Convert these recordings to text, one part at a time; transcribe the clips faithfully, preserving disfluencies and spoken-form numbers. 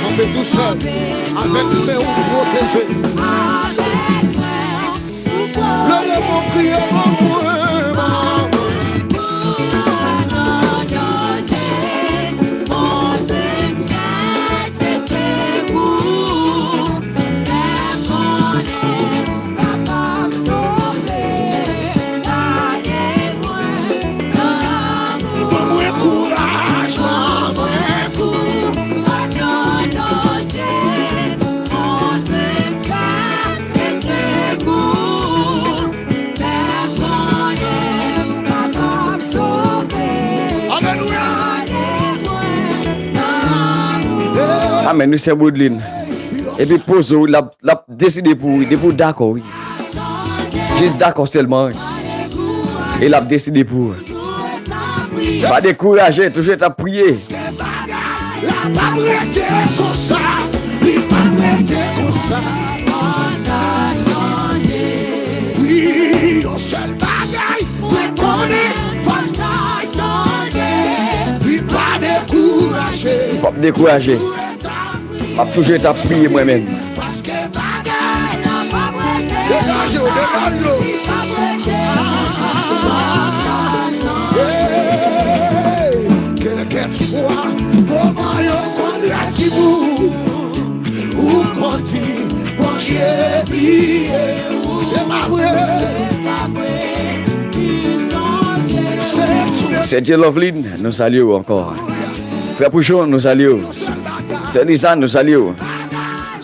Kanpe dousman, avèk men ou pwoteje. Leve men w, kriye pou mwen, manman. Ban mwen kouraj, ban mwen kouraj. Alelouya. Amèn, wi, sè Woodline. Epi poze w, l ap, l ap deside pou ou, wi, depi w dakò, wi. Jis dakò sèlman, wi. E l ap deside pou ou. Pa dekouraje, toujou t ap priye. Bagay la p ap rete konsa, li p ap rete konsa. Wi, yon sèl bagay mwen konnen, fòk sa chanje. Wi, pa dekouraje. P ap dekouraje. M ap toujou t ap priye mwen menm. Paske bagay la p ap rete. Degaje w, degaje w. Hey, kèlkèswa moman yo konn redi pou ou, ou konn di Bondye bliye ou. Se pa vre. Sè Dye Loveline, nou salye w ankò. Frè Pouchon, nou salye w. Sè Lisa, nou salye w.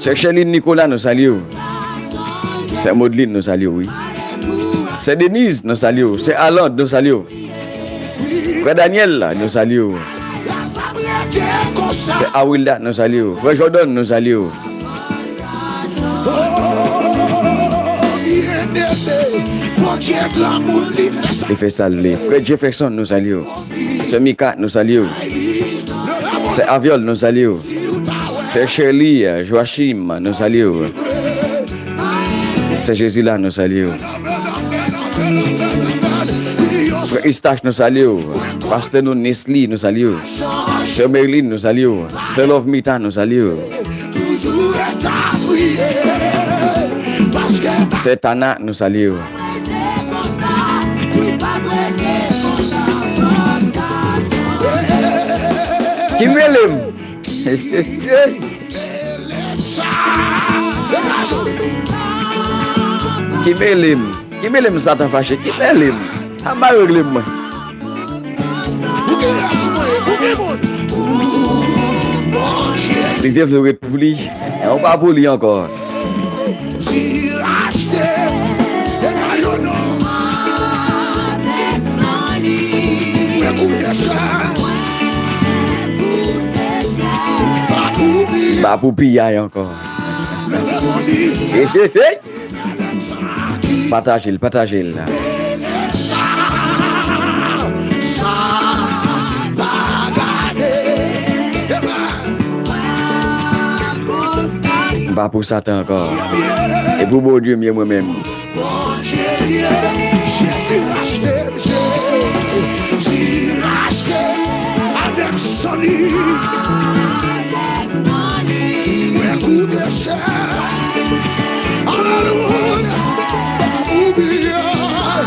Sè Sherline Nicolas, nou salye w. Sè Modeline, nou salye w, wi. Sè Denise, nou salye w. Sè Alande, nou salye w. Frè Daniel, nou salye w. Sè Awilda, nou salye w. Frè Jordan, nou salye w. Li fè sa l vle. Frè Jefferson, nou salye w. Sè Mika, nou salye w. Sè Aviol, nou salye w. Sè Shirley, Joachim, nou salye w. Sè Jezila, nou salye w. Frè Eustache, nou salye w. Pastè nou Nesly, nou salye w. Sè Merlin, nou salye w. Sè Love Mita, nou salye w. Sè Tana, nou salye w. Ki mele m? Ki mele m? Ki mele m, Satan fache? Ki mele m? Anba regle m mwen. Li te vle w ret pou li, men w pa pou li ankò. Ti rachte, degaje w non. Mwen koute chè. Pa pou piyay ankò. Hey, hey, hey. Pataje l, pataje l. M pa pou Satan ankò. E pou Bondye m ye mwen menm. Bondye ye, Jezi rachte m, Jezi rachte m avèk san li. Mwen koute chè. Alelouya. Pa pou piyay.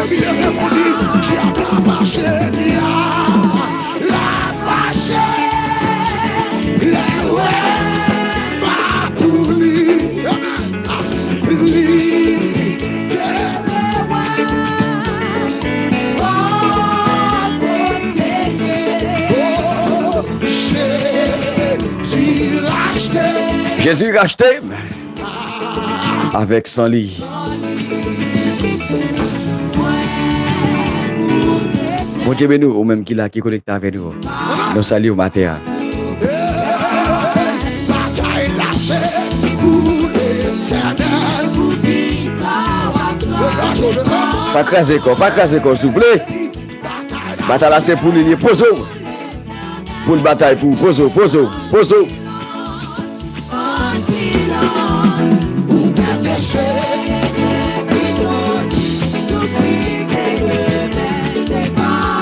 Epi leve pou di, dyab la fache, dyab la fache. Lè wè pa pou li. Li te Jezi rachte m avèk san li. Bondye beni w, ou menm ki la, ki konekte avè nou. Nou salye w maten an. Batay la se pou Letènèl. Pa kraze kò, pa kraze kò, souple. Batay la se pou li, li poze w. Pou l batay pou ou, poze w, poze w, poze w.